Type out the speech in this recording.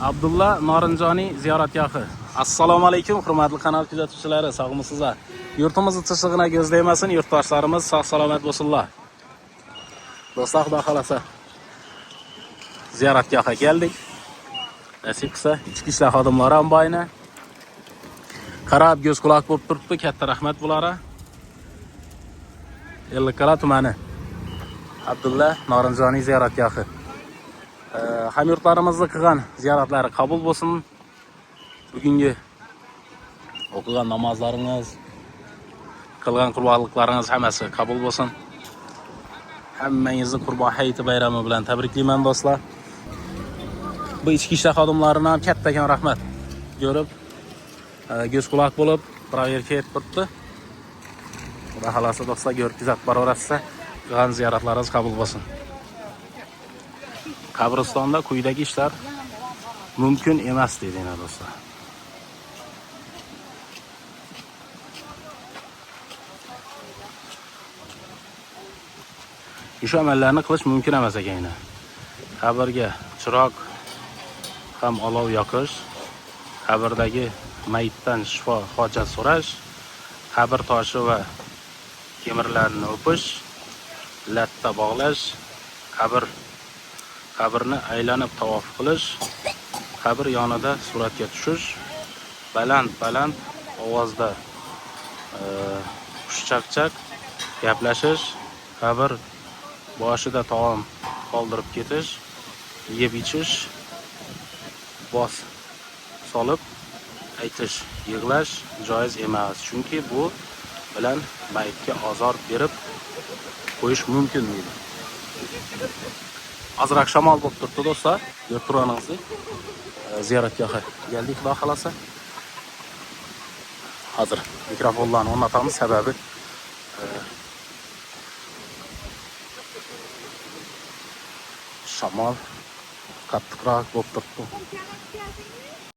Abdulla Norinjoniy ziyoratgohi. Assalomu alaykum, hurmatli kanal kuzatuvchilari, sog'misizlar? Yurtimizni tinchligini ko'zlaymasin, yurtdoshlarimiz sog' salomat bo'lsinlar. Do'stlar, xudo xolasa ziyoratgohga keldik. Nasib qilsa, ichki ishlar xodimlari ham boyni qarab ko'z quloq bo'lib turibdi. Katta rahmat bularga. Ellikqal'a tumani. Abdulla Norinjoniy ziyoratgohi. Hamyurtlarimizni qilgan ziyoratlari qabul bo'lsin. Bugungi o'qigan namozlaringiz, qilgan qurbonliklaringiz hammasi qabul bo'lsin. Hammangizni Qurbon hayiti bayrami bilan tabriklayman, do'stlar. Bu ichki ishlar xodimlarini ham kattakon rahmat. Ko'rib, ko'z quloq bo'lib, проверка etib turibdi. Xudo xolasa do'stlar, ko'rib kuzatib boraverasizlar. Qilgan ziyoratlaringiz qabul bo'lsin. Qabristonda quyidagi ishlar mumkin emas deydi yana do'stlar. Shu amallarni qilish mumkin emas ekan yana. Qabrga chiroq ham olov yoqish, qabrdagi mayitdan shifo hojat so'rash, qabr toshi va temirlarni o'pish, latta bog'lash, qabrni aylanib tavof qilish, qabr yonida suratga tushish, baland-baland ovozda xushchaqchaq gaplashish, qabr boshida taom qoldirib ketish, yeb ichish, bos solib aytish, yig'lash joiz emas, chunki bu bilan mayitga ozor berib qo'yish mumkin deydi. Ozroq shamol bo'lib turibdi do'stlar, ko'rib turganingizdek. Ziyoratgohga keldik xudo xolasa. Hozir mikrofonlarni o'rnatamiz, sababi shamol qattiqroq bo'lib turibdi.